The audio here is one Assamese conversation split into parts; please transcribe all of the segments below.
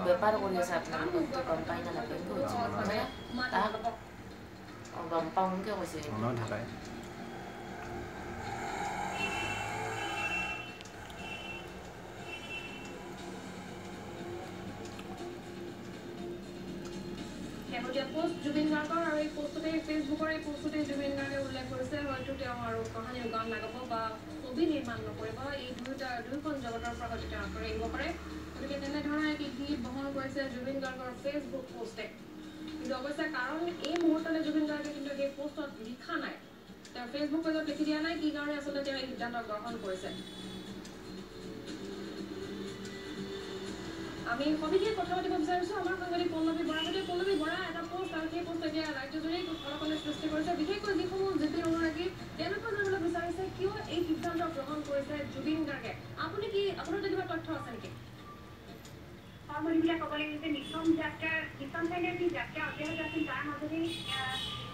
বেপাৰ কৰি আছে আপোনালোকে গম পাই না নাপায় মানে তাক গম পাওঁকে কৈছে। শেহতীয়া পোষ্ট জুবিন গাৰ্গৰ আৰু এই পোষ্টতে ফেচবুকৰ এই পোষ্টতে জুবিন গাৰ্গে উল্লেখ কৰিছে হয়তো তেওঁ আৰু কাহানিও গান নাগাব বা ছবি নিৰ্মাণ নকৰিব, এই দুয়োখন জগতৰ পৰা হয়তো তেওঁ আঁতৰি আহিব পাৰে। গতিকে তেনেধৰণৰ এক ইংগিত বহন কৰিছে জুবিন গাৰ্গৰ ফেচবুক পোষ্টে। কিন্তু অৱশ্যে কাৰণ এই মুহূৰ্তলৈ জুবিন গাৰ্গে কিন্তু সেই পোষ্টত লিখা নাই, তেওঁ ফেচবুক পেজত লিখি দিয়া নাই কি কাৰণে আচলতে তেওঁ এই সিদ্ধান্ত গ্ৰহণ কৰিছে। আমি সবিশেষ কথা পাতিব বিচাৰিছো আমাৰ সাংবাদিক পল্লৱী বৰা সৈতে। পল্লৱী বৰা, এটা পোষ্ট আৰু সেই পোষ্ট এতিয়া ৰাজ্যজুৰি খলকনিৰ সৃষ্টি কৰিছে, বিশেষকৈ যিসমূহ জুবিন অনুৰাগী তেওঁলোকে জানিবলৈ বিচাৰিছে কিয় এই সিদ্ধান্ত গ্ৰহণ কৰিছে জুবিন গাৰ্গে। আপুনি কি আপোনাৰ কিবা তথ্য আছে নেকি? মধুমিতা, ক'ব লাগিব যে মিছন যাত্ৰা, মিছন চাইনাৰ যি যাত্ৰা অব্যাহত আছিল তাৰ মাজতে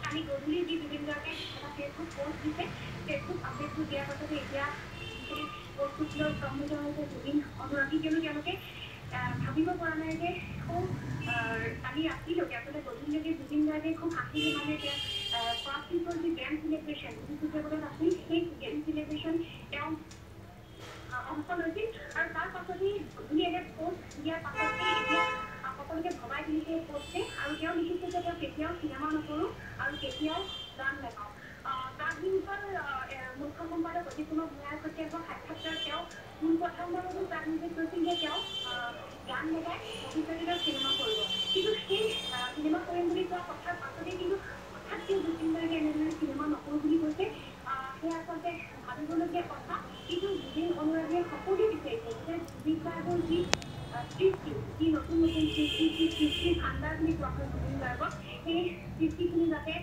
কালি গধূলি যি জুবিন গাৰ্গে এটা ফেচবুক পোষ্ট দিছে, ফেচবুক আপডেটটো দিয়াৰ পাছতে এতিয়া সেই পোষ্টটোক লৈ স্তম্ভিত হৈছে জুবিন অনুৰাগী। কিয়নো তেওঁলোকে ভাবিব পৰা নাই যে খুব কালি ৰাতিলৈকে আচলতে গধূলিলৈকে জুবিন গাৰ্গে খুব হাঁহি ধেমালিৰে তেওঁ ফাৰ্ষ্ট উইকৰ যি গ্ৰেণ্ড চেলিব্ৰেশ্যন তিনিচুকীয়া আছিল, সেই গ্ৰেণ্ড চেলিব্ৰেশ্যন তেওঁ অংশ লৈছিল আৰু তাৰ পাছতেই গধূলি এনে পোষ্ট দিয়াৰ পাছতেই এতিয়া সকলোকে ভবাই তুলিছে এই পোষ্টে। আৰু তেওঁ লিখিছে যে তেওঁ কেতিয়াও চিনেমা নকৰোঁ আৰু কেতিয়াও গান নাগাওঁ। প্ৰাগ নিউজৰ মুখ্য সম্পাদক অজিত কুমাৰ ভূঞাৰ সৈতে হোৱা সাক্ষাৎকাৰত তেওঁ পোনপ্ৰথমবাৰৰ বাবে প্ৰাগ নিউজত কৈছিল যে তেওঁ গান নাগায়, ভৱিষ্যতে তেওঁ চিনেমা কৰিব। কিন্তু সেই চিনেমা কৰিম বুলি কোৱা কথাৰ পাছতেই কিন্তু হঠাৎ কিয় জুবিন গাৰ্গে এনেদৰে চিনেমা নকৰোঁ বুলি কৈছে, সেয়া আচলতে ভাবিবলগীয়া কথা। কিন্তু জুবিন অনুৰাগীয়ে সকলোৱে বিচাৰিছে যে জুবিন গাৰ্গৰ যি সৃষ্টি, যি নতুন নতুন সৃষ্টি, যি সৃষ্টিৰ ভাণ্ডাৰ বুলি কোৱা হয় জুবিন গাৰ্গক, সেই সৃষ্টিখিনি যাতে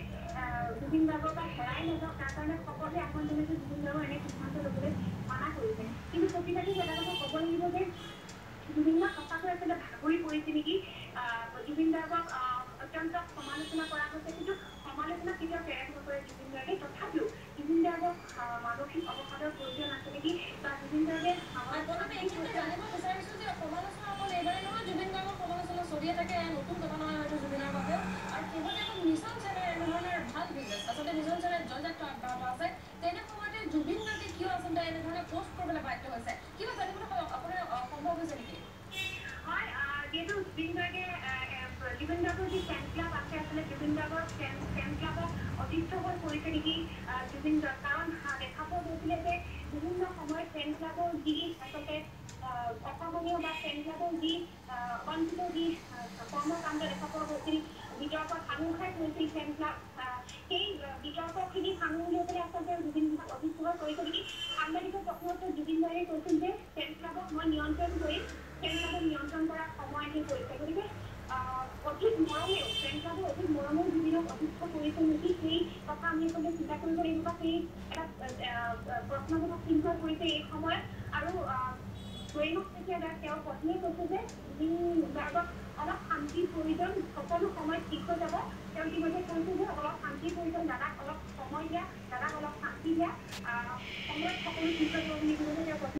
জুবিন গাৰ্গৰ পৰা হেৰাই নাযাওক তাৰ কাৰণে সকলোৱে আহ্বান জনাইছে জুবিন গাৰ্গৰ এনে সিদ্ধান্ত ল'বলৈ মানা কৰিছে। কিন্তু প্ৰতিবাদী এটা কথা ক'ব লাগিব যে জুবিন গাৰ্গ সঁচাকৈ আচলতে ভাগৰি পৰিছে নেকি। জুবিন গাৰ্গক অত্যন্ত সমালোচনা কৰা হৈছে, কিন্তু সমালোচনা কেতিয়াও কেৰেপ নকৰে জুবিন গাৰ্গে। তথাপিও জুবিন গাৰ্গক মানসিক অৱসাদৰ প্ৰয়োজন আছে নেকি বা জুবিন গাৰ্গে জানিব বিচাৰিছো যে সমালোচনা অকল এইবাৰেই নহয়, জুবিন গাৰ্গৰ সমালোচনা চলিয়ে থাকে, নতুন কথা নহয় হয়তো জুবিনৰ বাবেও। আৰু শেহতীয়াকৈ মিছন চেনেৰ এনেধৰণৰ ভাল বিজনেছ, আচলতে মিছন চেনেৰ জয়যাত্ৰা অব্যাহত আছে, তেনে সময়তে জুবিন গাৰ্গে কিয় আচলতে এনেধৰণে পোষ্ট কৰিবলৈ বাধ্য হৈছে, কিবা জানিবলৈ আপোনাৰ সম্ভৱ হৈছে নেকি? হয়, যিহেতু জুবিন গাৰ্গে জুবিন গাৰ্গৰ যি ফেন ক্লাব আছে, আচলতে জুবিন গাৰ্গৰ ফেন ক্লাবক অতিষ্ঠ হৈ পৰিছে নেকি জুবিন গাৰ্গ। কাৰণ দেখা পোৱা গৈছিলে যে বিভিন্ন সময়ত ফেন ক্লাবৰ যি আচলতে অকৰ্মণীয় বা ফেন ক্লাবৰ যি অবাঞ্ছিত যি কৰ্মকাণ্ড দেখা পোৱা গৈছিল, বিতৰ্কত সাঙুৰ খাই পৰিছিল ফেন ক্লাব, সেই বিতৰ্কখিনি সাঙুৰ লৈ পেলাই আচলতে জুবিন গাৰ্গ অতিষ্ঠ হৈ পৰিছে নেকি। সাংবাদিকৰ প্ৰশ্নত জুবিন গাৰ্গে কৈছিল যে ফেন ক্লাবক মই নিয়ন্ত্ৰণ কৰিম, ফেন ক্লাবক নিয়ন্ত্ৰণ কৰাৰ সময় আহি পৰিছে। গতিকে অধিক মৰমেও ফেন ক্লাবে অধিক মৰমেও জুবিনক অতিষ্ঠ কৰিছে নেকি সেই কথা আমি আচলতে চিন্তা কৰিব লাগিব বা সেই এটা প্ৰশ্নবোধক চিহ্ন পৰিছে এই সময়ত। আৰু গৰিমা শইকীয়া দাস তেওঁৰ পত্নীয়ে কৈছে যে জুবিন গাৰ্গক অলপ শান্তিৰ প্ৰয়োজন, সকলো সময়ত ঠিক হৈ যাব। তেওঁ ইতিমধ্যে কৈছে যে অলপ শান্তিৰ প্ৰয়োজন, দাদাক অলপ সময় দিয়া, দাদাক অলপ শান্তি দিয়া, সময়ত সকলো ঠিক হৈ যাব বুলি ইতিমধ্যে তেওঁ